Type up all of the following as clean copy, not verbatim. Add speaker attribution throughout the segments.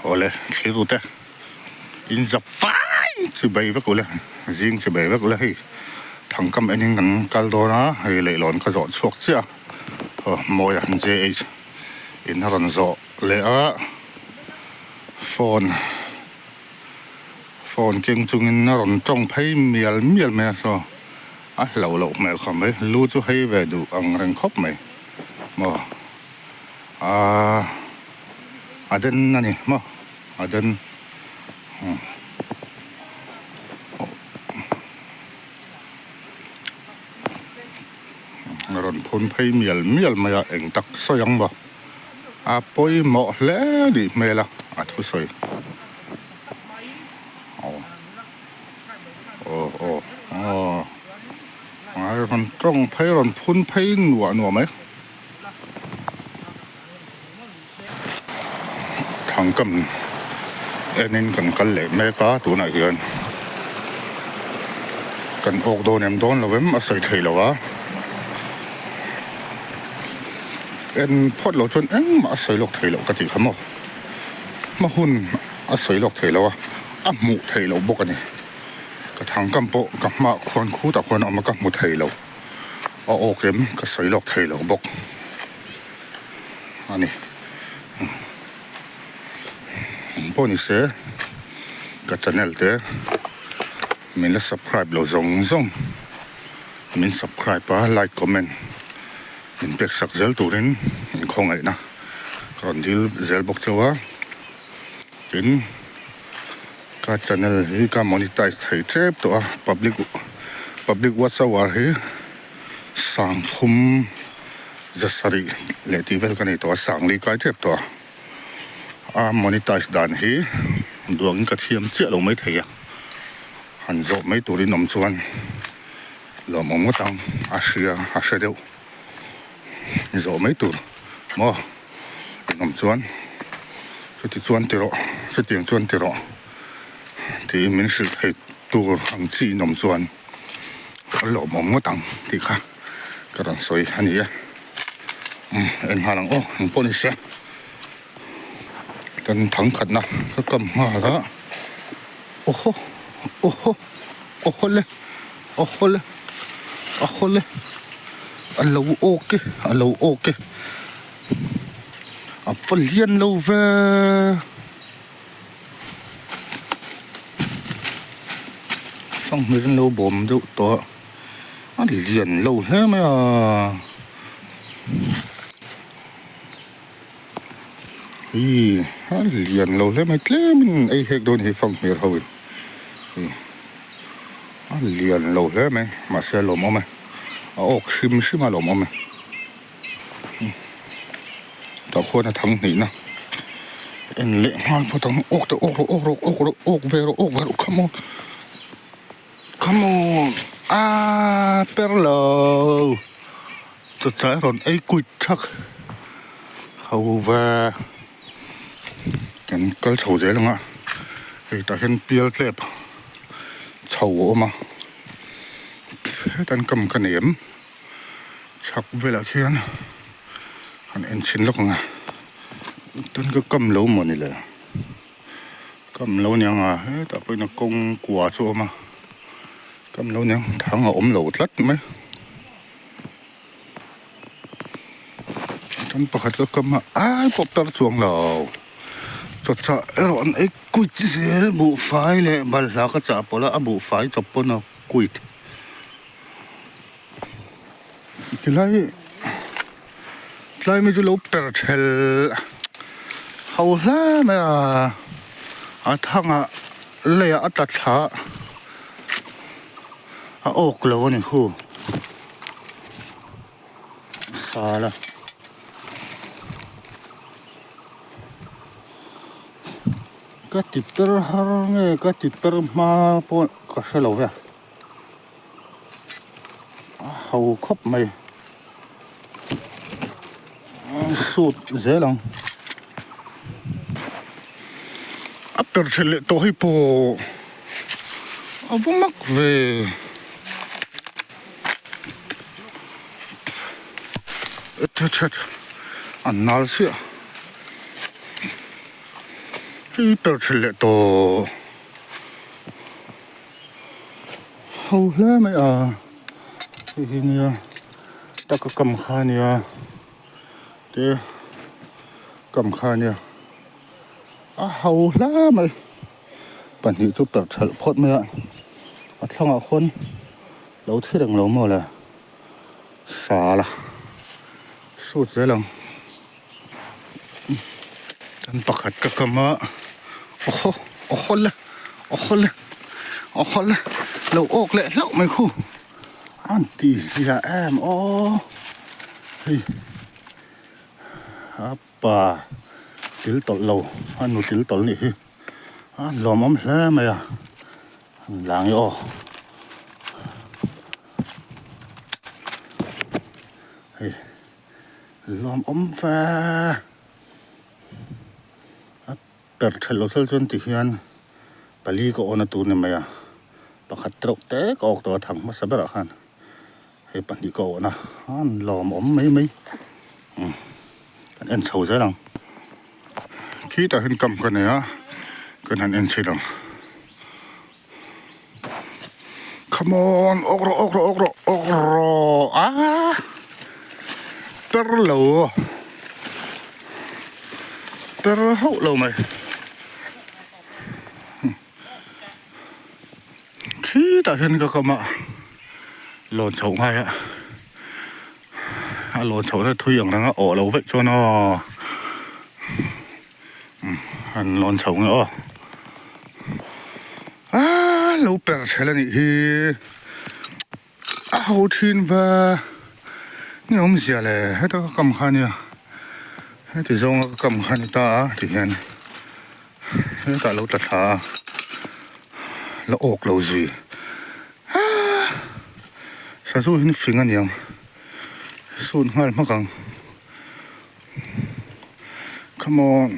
Speaker 1: Awle thlir ute in za fai chi bai vek ule zing chi bai vek ule hei thangkam enin kan kal dawn a hei leihlawn ka zawh chhuak chiah a aw mawi a JH in a rawn zawh leh a phone phone keng chungin a rawn tawng phei mial mial mai a saw a hlauh loh hmel kha mai lu chu hei ve duh ang reng khawp mai maw. Ahh a den a ni maw a den a rawn phun phei mial mial mai a eng tak sawi ang maw a pawimawh hle nih hmel a a thusawi aw aw aw aw a rawn tawng phei rawn phun phei nuah nuah mai. Thangkam enin kan kal leh mek a tunah hian kan awk dawn em dawn lo em a sawi thei lo a en phawt loh chuan engmah a sawi lawk thei loh ka tih kha maw hma hun a sawi lawk thei lo a a hmuh theih loh bawk a ni ka thangkam pawh ka hmaah khuan khutah khuan a awm a ka hmu thei lo. A awk em ka sawi lawk thei lo bawk a ni. Eng pawh ni se ka channel te min la subscribe lo zawng zawng min subscribe a like comment min pek sak zel turin in khawngaihna ka rawn dil zel bawk chauh a tin Ka channel hi ka monetize thei tep tawh a public public watch hour hi sangthum za sarih leh tih vel ka nei tawh a sangli kai tep tawh a a monetize dan hi duangin ka thiam chiah lo mai thei a han zawh mai turin awm chuan lawmawm ngawt ang a hria a hre deuh zawh mai tur maw in awm chuan chuti chuan ti rawh chutiang chuan ti rawh tiin min hrilh thei tur ang chi in awm chuan a lawmawm ngawt ang tih kha ka rawn sawi a ni e umm en nghal ang aw eng pawh ni se kan thangkhatna ka kam nghal a awhaw awhaw awhaw le. A hawl e a hawl e a lo awk e a lo awk e a va lian lo ve fanghmir an lo bawm deuh tawh a a lian lo hle mai a ih a lian lo hle mai tlem in ei hek dawn hi fanghmir ho in ih. A lian lo hle mai mahse a lawmawm e a awk hrim hrim a lawmawm e tah khuan a thang hnihna en leh nghal phawt ang awk teh awk rawh awk rawh awk rawh awk ve rawh awk ve rawh come on come on aaa per lo chawchai rawn ei kuit thak ho ve kan kal chho zel ang a hei tah hian pial tlep. Chho a awm a hetan kam ka nei em chhak velah khian han en chhin lawk ang a tun ka kam lo maw ni le kam lo aniang a hetah pawhin a kawng kua chu a awm a kam lo aniang thang a awm lo tlat mai tan pakhat ka kam a ai pawp tar chuang lo chawchah erawh an ei kuit zel buhfai leh balhla ka chah pawlh a a buhfai chawp pawn a kuit tilai tlai mi chu lo per thel ho hle mai a a thangah leiah a tla thla a awk lo a ni hu. Sala ka ti per har nge ka ti per hma pawh ka hre lo ve a ho khawp mai sut zel ang a per thelh leh tawh hi pawh a va mak ve. An nal chiah. Hei per thelh leh tawh ho hle mai a hei hi nia taka kam kha a nia te kam kha a nia a ho hle mai pahnih chu per thelh phawt mai a a thlangah khawn lo thi reng lo maw le sal a sut zel ang. Kan pakhat ka kam a awhaw awhaw le awhaw le awhaw le lo awk leh hlauh mai khu a an ti zia em aw hei a pa til tawlh lo a nu til tawlh nih hi a lawmawm hle mai a an lang i aw. Hei. Lawmawm ve a per thelh loh chal chuan tihian pali ka awn a tur ni mai a pakhat tereuh te ka awk tawh a thang hmasa berah khan hei pahnih ka awn a an lawmawm mai mai umm kan en chho zel ang khitah hian kam ka nei a kan han en chhin ang. Come on, awk rawh, awk rawh, awk rawh, awk rawh. Ah! Per lo. Per hauh lo mai. Khitah hian ka kam a lawn chhoh ngai a. A lawn chhoh na thui ang reng a awh lo veih chuan aw. An lawn chho nge aw. Aaa lo per chhel a nih hi a ho thin va ni awmzia le heta ka kam kha nia heti zawnga ka kam kha ni ta a ti hian hetah lo tla thla a la awk lo zui aaa sazu hi fing a niang sut nghal hmak ang. Come on.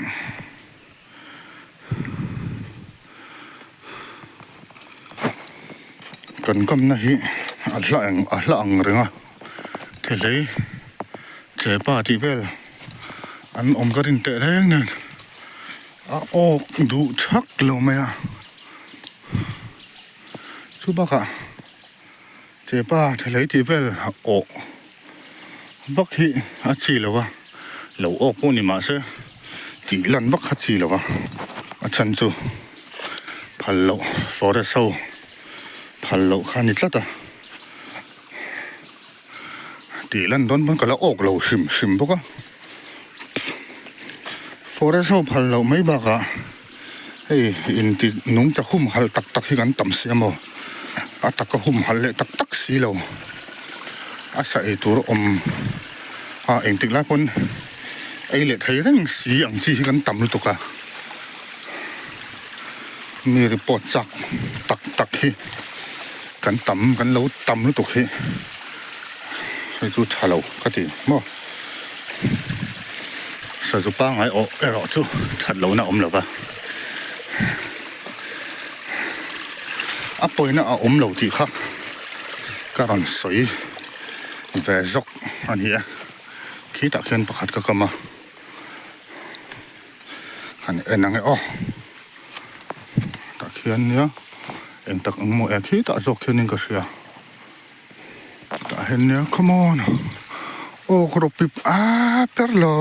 Speaker 1: Kan kamna hi a hla eng a hla ang reng a thelei chepa tih vel an awm ka rin teh reng nen a awk duh thak lo mai a chu bakah chepa thelei tih vel awh. Vak hi a chi lo a, lo awk pawh ni mahse tih lan vak kha chi lo a, a chhan chu phal loh forest ho phal loh kha a ni tlat a, tih lan dawn pawn ka la awk lo hrim hrim bawk a, forest ho phal loh mai bakah hei inti nungcha humhalh tak tak hi kan tam si a maw a taka humhalh leh tak tak si lo. A sa ei tur awm a engtik lai pawn ei leh thei reng si ang chi hi kan tam lutuk a mi report chak tak tak hi kan tam kan lo tam lutuk hi hei chu tha lo ka ti maw sazu pangngai awh erawh chu that lohna a awm lo va a pawina a awm lo tih kha. Ka rawn sawi ve zawk a ni e, khitah khian pakhat ka kam a, han en ang e aw, tah khian nia eng tak ang maw e khitah zawk khianin ka hria, tah hian nia come on aw ka rawh pip a per lo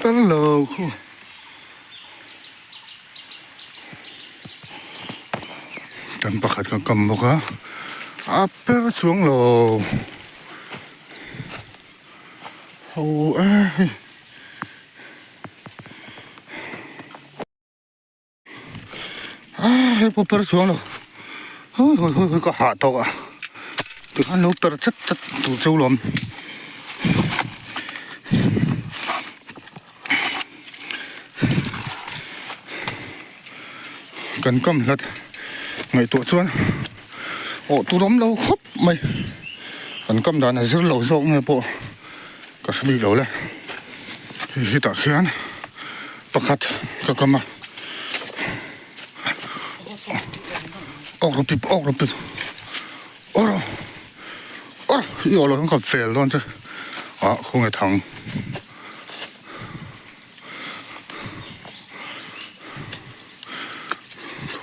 Speaker 1: per lo khu. Kan pakhat ka kam bawk a a per chuang lo ho e hei a hei pawh per chuang lo hawi hawi hawi hawi ka hah tawk a tikhan lo per chat chat tur cheu lawm. Kan kam hlat ngaihtuah chuan awh tur awm lo khawp mai kan kam dan a zir lo zawk nge pawh ka hre bik lo le hei hetah khian pakhat ka kam a awk rawh pip awk rawh pip awk rawh awk rawh i awh loh hian ka fel dawn che ah khawnge thang.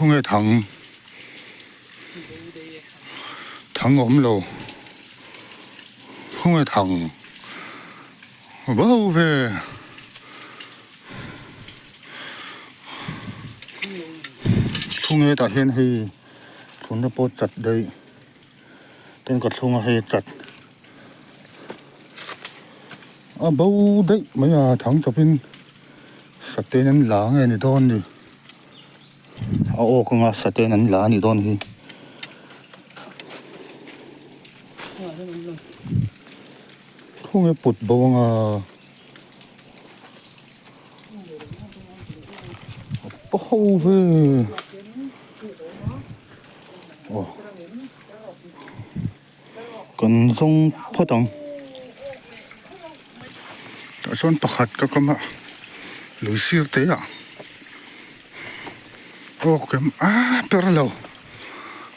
Speaker 1: Khawnge thang? Thang a awm lo. Khawnge thang? Vau ve. Khawnge tah hian hei thlunna pawh chat daih tin ka thlunga hei chat a bo daih mai a thang chawpin saten an la nge ni dawn ni. A awk anga saten an la a nih dawn hi. Khawnge put bo anga a pa ho ve aw kan zawng phawt ang tah sawn pakhat ka kam a lui sir te ah aw kem ah per lo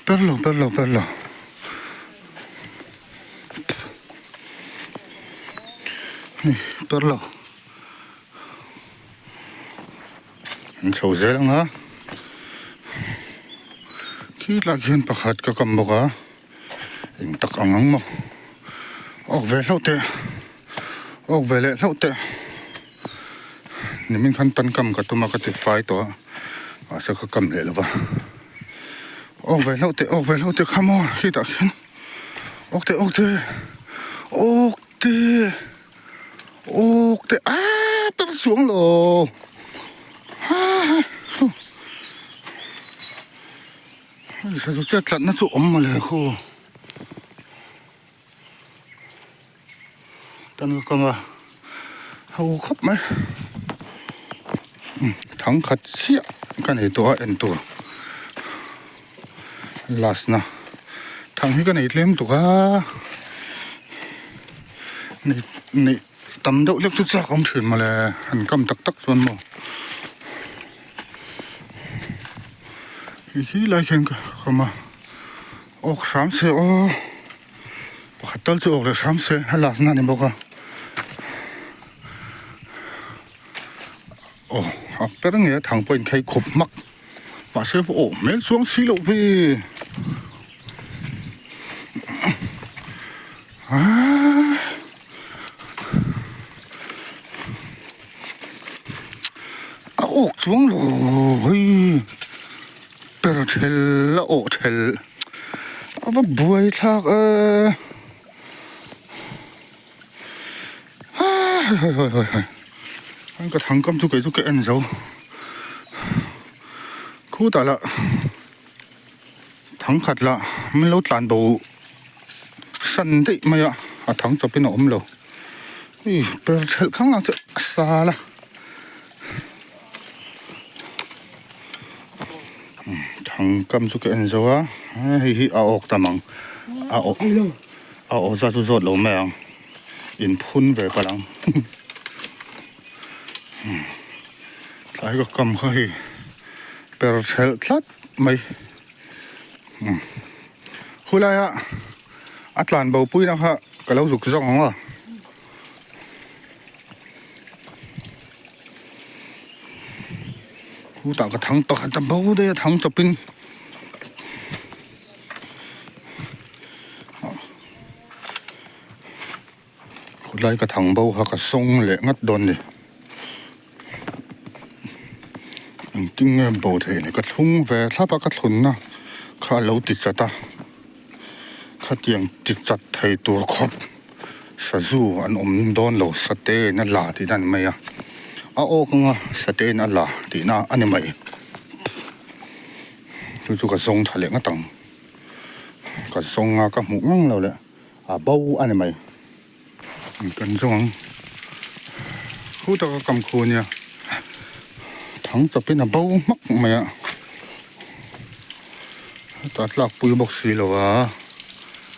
Speaker 1: per lo per lo per lo. Per lo an chho zel ang a khi tlai khian pakhat ka kam bawk a eng tak ang ang maw awk ve hlauh teh awk ve leh hlauh teh nimin khan tan kam ka tum a ka ti fai tawh a mahse ka kam leh lo va awk ve hlauh teh awk ve hlauh teh come on khi tah khian. Awk teh awk teh awk teh awk teh aaa tar chuang lo haa hei sazu chet tlatna chu awm mawle khu tan ka kam a ho khawp mai thang khat chiah ka nei tawh a en tur. Last na thang hi ka nei tlem tuk a nei nei tam deuh hlek chu chak awm thin mawle han kam tak tak chuan maw hei khi lai khian ka kam a awk hram se aw pakhat tal chu awk leh hram se a last na a ni bawk a aw a per ngei a thang pawh a inkhei khawp hmak. Mahse pawh aw hmel chuang si loh hi aaa a awk chuang lo hei per thel a awh thel a va buai thlak e aa hei hei hei hei hei ka thang kam chu kei chu ka en zo. Khutah lah thang khat lah min lo tlan bo san daih mai a a thang chawp in a awm lo ui per thelh khang lang chu a sal a thang kam chu ka en zo a hei hi a awk tam ang a awk a awk zat chu zawt lo mai ang inphun ve palh ang. Tlai ka kam kha hei per thelh tlat mai umm khulai a a tlan bo pui na kha ka lo zuk zawk ang aw khutah ka thang pakhat a bo daih a thang chawp in. Khawlai ka thang bo kha ka sawng leh ngat dawn ni. Engtin nge bo theih ni ka thlung ve thlap a ka thlunna kha a lo ti chat a khatiang ti chat thei tur khawp sazu an awm dawn lo sate in a la tihna a ni mai a a awk anga sate in a la tihna a ni mai chu chu ka zawng tha leh ngat ang ka zawng a ka hmuh ngang lo leh. A bo a ni mai. Kan zawng ang. Khu taka kam khu ania. Thang chawpin a bo hmak mai a. Heta tlak pui bawk si lo a.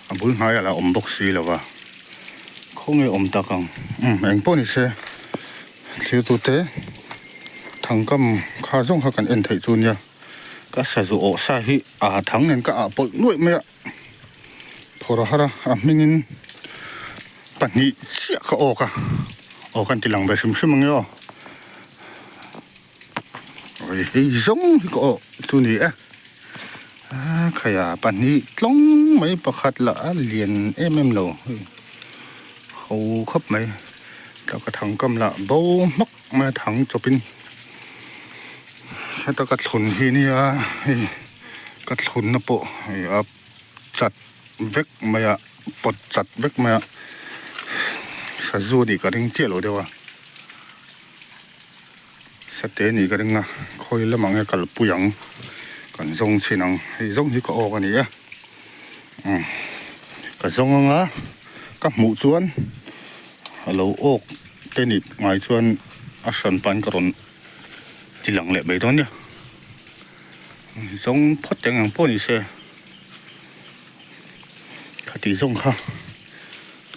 Speaker 1: A bul hnaiah lah awm bawk si lo a. Khawnge awm tak ang. Umm eng pawh ni se. Thlir tute thangkam kha zawng kha kan en theih chu nia. Ka sazu awh sa hi a thang nen ka ah pawlh nuaih mai a. Phawrh a har a, a hmingin pahnih chiah ka awk a, aw kan ti lang ve hrim hrim ang e aw. Hei zawng hi ka awh chu ni e. A khaia pahnih tlawng mai pakhat lah a lian em em lo hei ho khawp mai tah ka thang kam lah bo hmak mai a thang chawp in heta ka thlun hi nia hei ka thlun na pawh hei a chat vek mai a pawt chat vek mai a sazu a nih ka ring chiah lo deuh a. Sate nih ka ring a, khawi lamah nge kalpui ang, kan zawng chhin ang, hei zawng hi ka awk a ni e, umm ka zawng anga ka hmuh chuan a lo awk te nih ngai chuan a hran pahin ka rawn ti lang leh mai dawn nia, zawng phawt eng ang pawh ni se khati zawng kha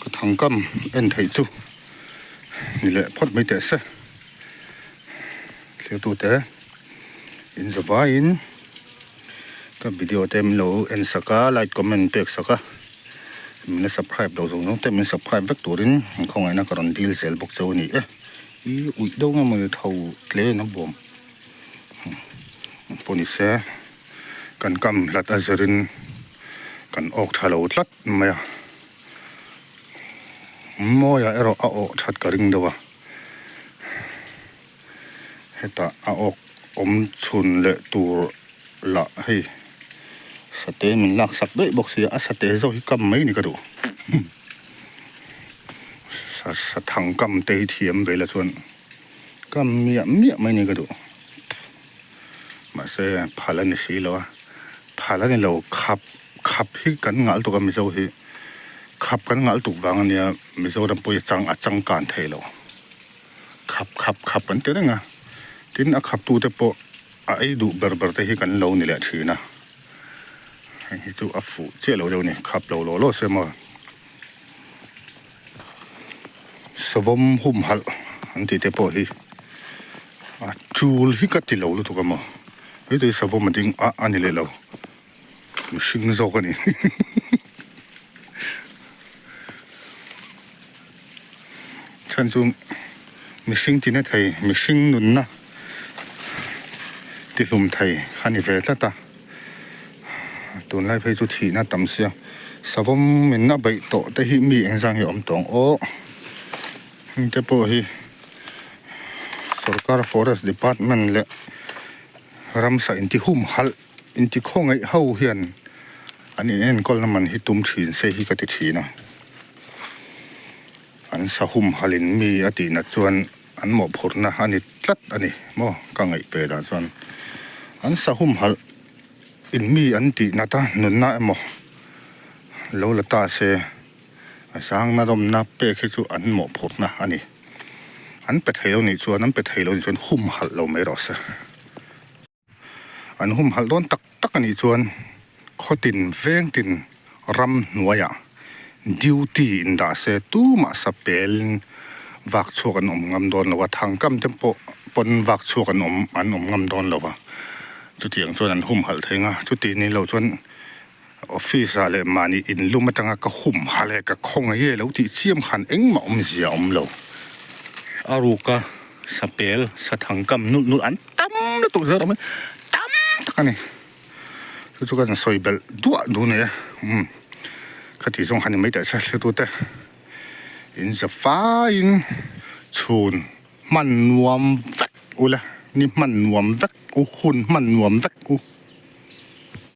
Speaker 1: ka thangkam en theih chu. Ni leh phawt mai teh se. Thirtute in zavaiin ka video te min lo en sak a, like comment pek sak a, min la subscribe lo zawng zawng te min subscribe vek turin in khawngaihna ka rawn dil zel bawk cheu a ni e. I uih deuh nge mawni tho tle in a bawm pawh ni se kan kam hlat a zirin kan awk tha lo tlat mai a. Mawiah erawh a awh that ka ring deuh a, hetah a awk awm chhun leh tur lah hei sate min lak sak daih bawk sia, a sate zawk hi kam mai ni ka duh sa thang kam te hi thiam ve la chuan kam miah miah mai ni ka duh mahse phal a ni si lo a, phal a ni lo khap khap hi kan ngalh tuk a mizo hi. Khap kan ngalh tuk vang ania Mizoram pawh hi a chang a changkan thei lo. Khap khap khap an ti reng a, tin a khap tute pawh a ei duh ber ber te hi kan lo ni leh thin a, heng hi chu a fuh chiah lo deuh a ni, khap lo law law se maw. Savawm humhalh an tih te pawh hi a tul hi ka ti lo lutuk a maw, hei savawm a ding a a ni leh lo. Mihring zawk a ni. Chhan chu mihring tina thei, mihring nunna tihlum thei kha ni ve tlat a. Tunlai phei chu thihna tam sia. Savawm in a beih tawh te hi mi engzang hi a awm tawh ang aw. Heng te pawh hi sorkar forest department leh ramsa intihumhalh. Intikhawngaih ho hian an in enkawlna man hi tum thin se hi ka ti thin a. An sahum halin mi a tih nat chuan an mawhphurhna a ni tlat a ni maw ka ngaih pe dah chuan an sahum halh in mi an tih nat a nunna emaw lo la ta se a zangna rawmna pek hi chu an mawhphurhna a ni. An pe thei lo nih chuan an pe thei lo nih chuan hum halh lo mai rawh se. An humhalh dawn tak tak a nih chuan khawtin vengtin ram hnuaiah duty in dah se tumah sapelin vak chhuak an awm ngam dawn lo a, thangkam te pawh pawn vak chhuak an awm an awm ngam dawn lo a, chutiang chuan an humhalh thei ang a, chuti ni lo chuan office ah leh mahni inlum atanga ka humhalh e ka khawngaih e lo tih chiam khan engmah awmzia a awm lo. A ruka sapel sathangkam nulh nulh an tam lutuk zel awm e tam tak a ni chu chu ka sawi belh duah duh nei e umm khati zawng khan ni mai teh se hretute in za faiin chhun hman nuam vek ula ni hman nuam vek u hun hman nuam vek u.